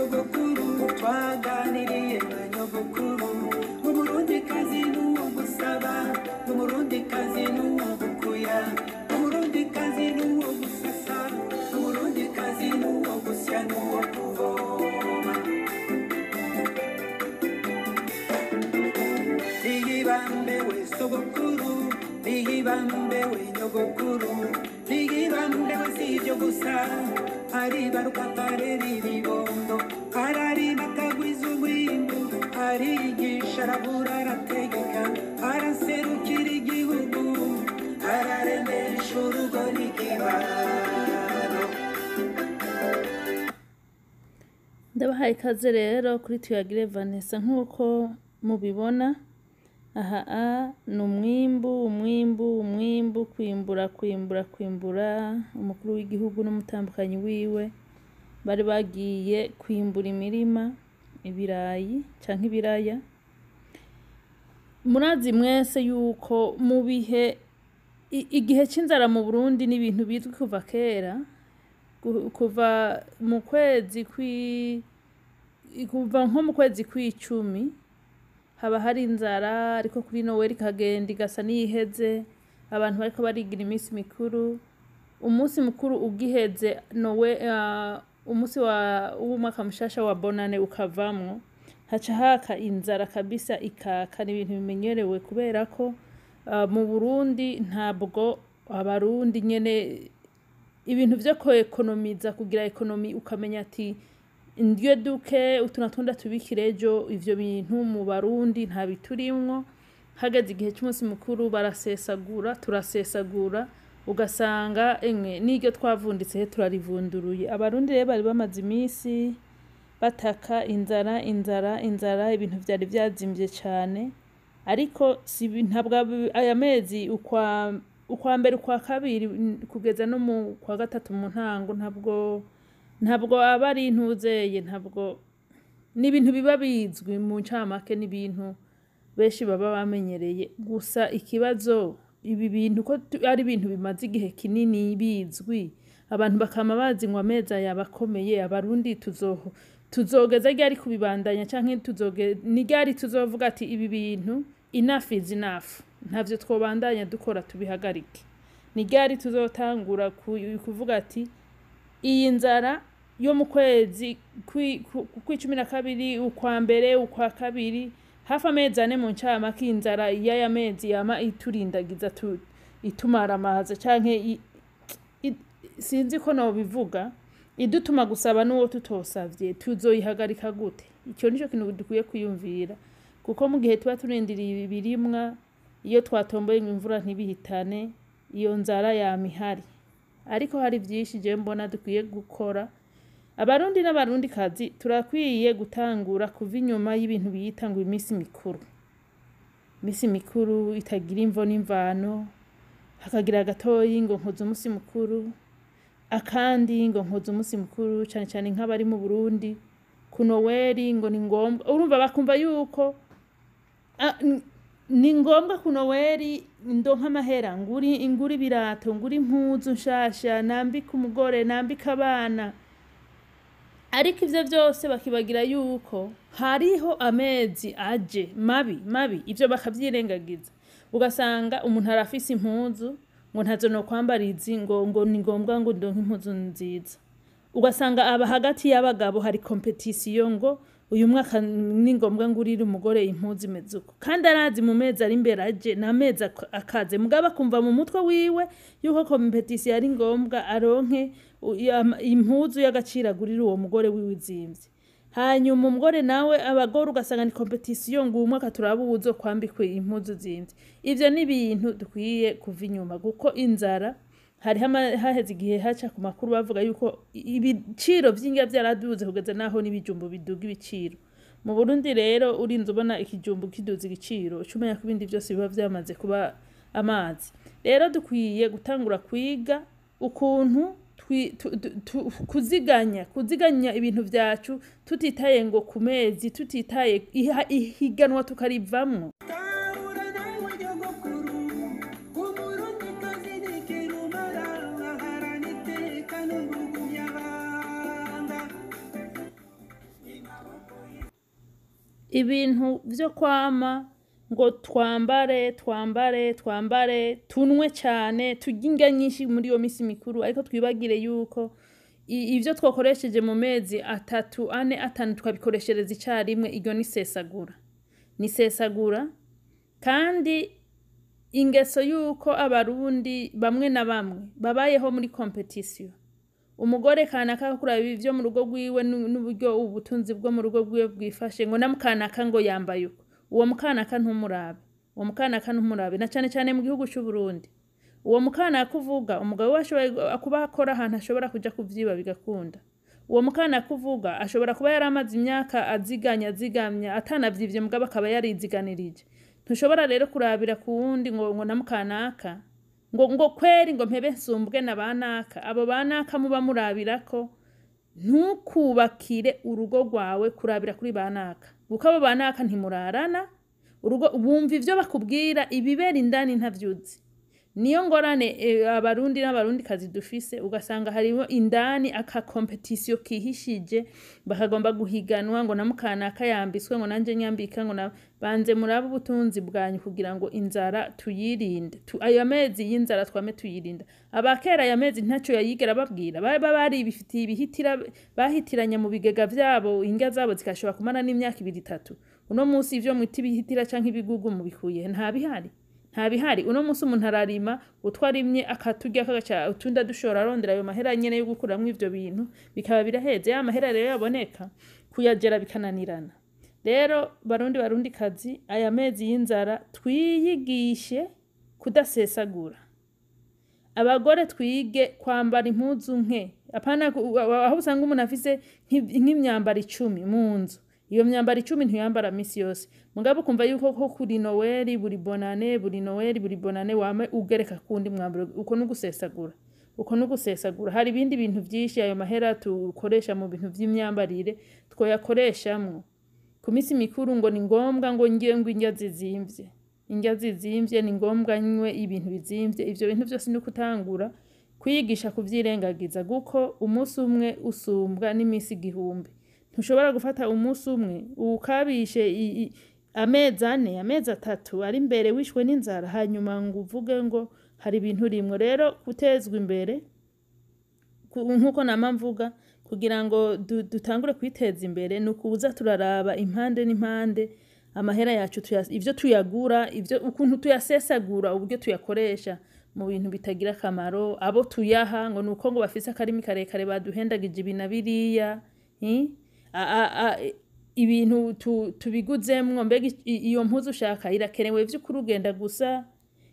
Nyogokuru, twaganiriye na nyogokuru. Umurundikazi n'uwo gusaba, umurundikazi n'uwo gukuya, umurundikazi n'uwo gusasa, umurundikazi n'uwo gusya n'uwo kuvoma. Niyibambewe sogokuru, niyibambewe nyogokuru, niyibambewe si ibyo gusa, aribaruka akarera ibibondo, ararima akagwiza umwimbu, arigisha, aravura, arategeka, araserukira igihugu, araremesha urugo n'ikibano. Ndabahaye ikaze rero kuri Tuyagire Vanessa. Nk'uko mubibona aha, ni umwimbu, umwimbu, umwimbu, kwimbura, kwimbura, kwimbura. Umukuru w'igihugu n'umutambukanyi wiwe bari bagiye kwimbura imirima, ibirayi canke ibiraya. Murazi mwese yuko mu bihe igihe c'inzara mu Burundi ni ibintu bizwi kuva kera, kuva mu kwezi kuva nko mu kwezi kw'icumi haba hari inzara, ariko kuri Noweli ikagenda igasa n'iyiheze, abantu bariko barigira iminsi mikuru. Umunsi mukuru ugiheze, nowe umunsi wa w'umwaka mushasha wa Bonane ukavamwo, haca haka inzara kabisa, ikaka. Ni ibintu bimenyerewe kubera ko mu Burundi ntabwo abarundi nyene ibintu vyo koekonomiza, kugira économie, ukamenya ati ndye duke, utu natwo ndatubikire ejo, ivyo bintu mu Barundi nta biturimwo. Hageze igihe c'umunsi mukuru barasesagura, turasesagura, ugasanga emwe n'iryo twavunditse he turarivunduruye. Abarundi rero bari bamaze imisi bataka inzara, inzara, inzara, ibintu vyari vyazimvye cane. Ariko si ntabwo aya mezi ukwa mbere, ukwa kabiri, kugeza no mu kwa gatatu mu ntango, ntabwo aba ari intuzeye, ntabwo ni ibintu biba bizwi mu ncamake, n'ibintu benshi baba bamenyereye. Gusa ikibazo, ibi bintu ko ari ibintu bimaze igihe kinini bizwi, abantu bakama bazi ngo amezi aya abakomeye, abarundi tuzogeza ryari kubibandanya, canke ni ryari tuzovuga ati ibi bintu enough is enough, ntavyo twobandanya dukora, tubihagarike? Ni ryari tuzotangura kuvuga ati iyi nzara yo mu kwezi kw'icumi na kabiri, ukwa mbere, ukwa kabiri, hafi amezi 4 mu ncamake, inzara y'aya mezi yama iturindagiza, itumaramaza, canke sinzi ko nobivuga, idutuma gusaba n'uwo tutosavye, tuzoyihagarika gute? Ico nico kintu dukwiye kwiyumvira, kuko mu gihe tuba turindiriye ibirimwa, iyo twatomboye ngo imvura ntibihitane, iyo nzara yama ihari. Ariko hari vyinshi je mbona dukwiye gukora. Abarundi n'abarundikazi turakwiye gutangura kuva inyuma y'ibintu biyita ngo iminsi mikuru, iminsi mikuru itagira imvo n'imvano. Hakagira gatoyi ngo nkoze umunsi mukuru, akandi ngo nkoze umunsi mukuru, cane cane nk'abari mu Burundi ku Noweli ngo ni ngombwa. Urumva bakumva yuko ni ngombwa ku Noweli ndonka amahera, nguri ibirato, nguri impuzu nshasha, nambike umugore, nambike abana. Ariko ivyo vyose bakibagira yuko hariho amezi aje mabi mabi, ivyo bakavyirengagiza. Ugasanga umuntu arafise impuzu ngo ntazo nokwambara izi, ngo ni ngombwa ngo ndonke impuzu nziza. Ugasanga aba hagati y'abagabo hari compétition ngo uyu mwaka ni ngombwa ngurire umugore impuzu imeze uko, kandi arazi mu mezi ari imbere aje n'amezi akaze. Mugabo akumva mu mutwe wiwe yuko compétition ari ngombwa, aronke impuzu y'agaciro agurira uwo mugore wiwe izimvye. Hanyuma umugore nawe, abagore ugasanga ni compétition ngo uyu mwaka turaba uwuzokwambikwa impuzu zimvye. Ivyo ni ibintu dukwiye kuva inyuma, kuko inzara hariho haheze igihe haca ku makuru bavuga yuko ibiciro vy'indya vyaraduze kugeza naho n'ibijumbu biduga ibiciro mu Burundi. Rero urinze ubona ikijumbu kiduza igiciro, uca umenya ko ibindi vyose biba vyamaze kuba amazi. Rero dukwiye gutangura kwiga ukuntu kuziganya, kuziganya ibintu vyacu, tutitaye ngo ku mezi, tutitaye ihiganwa, tukarivamwo. Tahura nawe nyogokuru, umurundikazi ni kirumara, aharana iteka n'urugumyabanga. Ibintu vyo kwama ngo twambare, twambare, twambare, tunwe cane, turye indya nyinshi muri iyo misi mikuru, ariko twibagire yuko ivyo twakoresheje mu mezi 3, 4, 5 tukabikoreshereza icarimwe, iryo ni sesagura. Ni sesagura, kandi ingeso yuko Abarundi bamwe na bamwe babayeho muri compétition. Umugore kanaka kuraba ivyo mu rugo rwiwe n'uburyo ubutunzi bwo mu rugo rwiwe bwifashe, ngo na mukanaka ngo yambaye uko. Uwo mukanaka ntumurabe, uwo mukanaka ntumurabe, na cane cane mu gihugu c'Uburundi. Uwo mukanaka uvuga, umugabo we ashoboye kuba akora ahantu ashobora kuja kuvyiba bigakunda. Uwo mukanaka uvuga ashobora kuba yaramaze imyaka aziganya, azigamya, atanavyivye, mugabo akaba yariziganirije. Ntushobora rero kurabira ku wundi ngo na mukanaka ngo kweri ngo mpebe nsumbwe na banaka. Abo banaka muba murabirako, ntukubakire urugo rwawe kurabira kuri banaka, kuko abo banaka ntimurarana urugo, wumva ivyo bakubwira, ibibera indani ntavyuzi. Niyo ngorane Abarundi n'Abarundikazi dufise, ugasanga hariho indani aka compétition kihishije, bakagomba guhiganwa ngo na mukanaka yambitswe, ngo nanje nyambika, ngo na banze murabe ubutunzi bwanyu kugira ngo inzara tuyirinde. Ayo mezi y'inzara twame tuyirinda. Abakera aya mezi ntaco yayigera babwira, baba baribifitiye ibihitira bahitiranya mu bigega vyabo, indya zabo zigashobora kumara n'imyaka 2, 3. Uno munsi ivyo mwita ibihitira canke ibigugu mubikuye? Nta bihari, nta bihari. Uno munsi umuntu ararima, utwo arimye akaturya, kagaca utundi adushora, arondera ayo mahera nyene yo gukuramwo ivyo bintu, bikaba biraheze. Ya mahera rero yaboneka, kuyagera bikananirana. Rero Barundi, Barundi kazi, aya mezi y'inzara twiyigishe kudasesagura. Abagore twige kwambara impuzu nke, apana aho usanga umuntu afise nk'imyambaro 10 mu nzu. Iyo myambaro 10 ntiyambara misi yose, mugabo ukumva yuko ko kuri Noweli, buri Bonane, buri Noweli, buri Bonane wame ugereka kundi mwambaro. Uko nugusesagura, uko nugusesagura. Hari ibindi bintu vyinshi ayo mahera tukoresha mu bintu vy'imyambarire twoyakoreshamwo. Ku misi mikuru ngo ni ngombwa ngo ngiye ngo indya zizimvye, indya zizimvye, ni ngombwa nywe ibintu bizimvye. Ivyo bintu vyose ni ukutangura kwiyigisha kuvyirengagiza, kuko umunsi umwe usumbwa n'imisi 1000. Ntushobora gufata umunsi umwe ukabishe amezi 4, amezi 3 ari imbere wishwe n'inzara, hanyuma ngo uvuge ngo hari ibintu rimwe. Rero gutezwa imbere, nkuko nama mvuga, kugira ngo dutangure kwiteza imbere ni ukuza turaraba impande n'impande amahera yacu, ivyo tuyagura, ivyo ukuntu tuyasesagura, uburyo tuyakoresha mu bintu bitagira akamaro, abo tuyaha ngo nuko ngo bafise akarimi karekare baduhendagije ibi na biriya, ibintu tubiguzemwo. Mbega iyo mpuzu ushaka irakenewe vy'ukuri? Ugenda gusa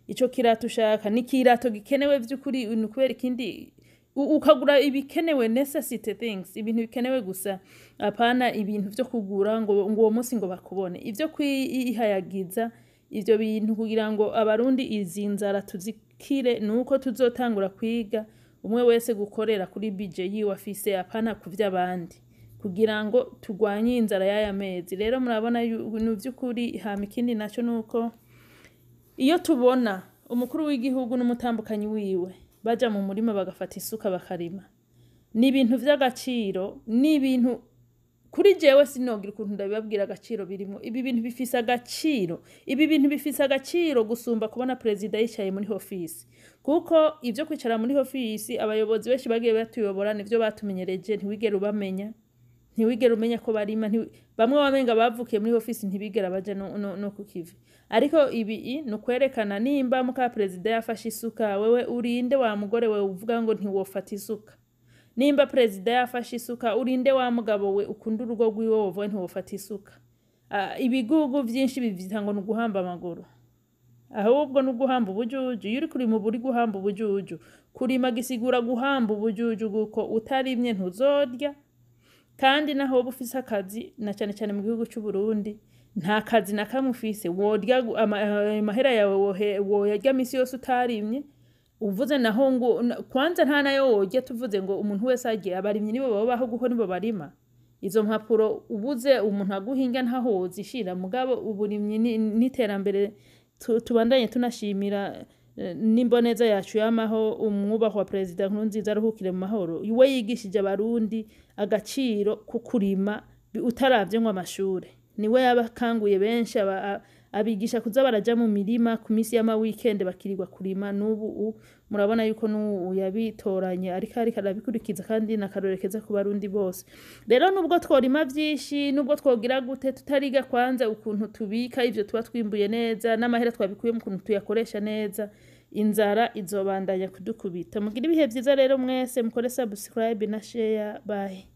ico kirato ushaka ni kirato gikenewe vy'ukuri? Ni ukubera ikindi ukagura ibikenewe, necessity things, ibintu bikenewe gusa, apana ibintu vyo kugura ngo uwo munsi ngo bakubone, ivyo kwihayagiza. Ivyo bintu kugira ngo Abarundi izi nzara tuzikire, nuko tuzotangura kwiga umwe wese gukorera kuri budget yiwe afise, apana kuvy'abandi, kugira ngo turwanye inzara y'aya mezi. Rero murabona ni vy'ukuri. Hama ikindi naco nuko iyo tubona umukuru w'igihugu n'umutambukanyi wiwe baja mu murima bagafata isuka bakarima, ni ibintu vy'agaciro, ni ibintu kuri jewe sinogira ukuntu ndabibabwira agaciro birimwo. Ibi bintu bifise agaciro, ibi bintu bifise agaciro gusumba kubona perezida yicaye muri ofisi, kuko ivyo kwicara muri ofisi, abayobozi benshi bagiye batuyobora nivyo batumenyereje. Ntiwigera ubamenya, ntiwigera umenya ko barima, bamwe wamenga bavukiye muri ofisi, ntibigera baja no ku kivi. Ariko ibi ni ukwerekana nimba muka perezida yafashe isuka, wewe urinde wa mugore wewe uvuga ngo ntiwofata isuka? Nimba perezida yafashe isuka, urinde wa mugabo we ukunda urugo rwiwe wovuga ntiwofata isuka? Ibigugu vyinshi bivyita ngo ni uguhamba amaguru, ahubwo ni uguhamba ubujuju. Iyo uri kurima uba uri guhamba ubujuju. Kurima gisigura guhamba ubujuju, kuko utarimye ntuzorya. Kandi naho woba ufise akazi, na cane cane mu gihugu c'u Burundi, nta kazi na kamwe ufise worya, amahera yawe woyarya misi yose utarimye. Uvuze naho ngo kwanza nta nayo worya. Tuvuze ngo umuntu wese arye, abarimyi nibo babaho kuko nibo barima. Izo mpapuro ubuze umuntu aguhinga ntaho wozishira. Mugabo uburimyi n'iterambere, tubandanye tunashimira n'imboneza yacu yamaho, umwubahwa wa perezida Nkurunziza, aruhukire mu mahoro. We yigishije Abarundi agaciro ko kurima utaravye ngo amashure. Niwe yabakanguye benshi, abigisha kuza baraja mu mirima ku minsi y'ama weekend, bakirirwa kurima. N'ubu murabona yuko n'ubu yabitoranye, ariko arabikurikiza, kandi n'akarorero keza ku Barundi bose. Rero nubwo tworima vyinshi, nubwo twogira gute, tutariga kwanza ukuntu tubika ivyo tuba twimbuye neza, n'amahera twabikuyemo ukuntu tuyakoresha neza, inzara izobandanya kudukubita. Mugire ibihe vyiza rero mwese, mukore subscribe na share. Bye.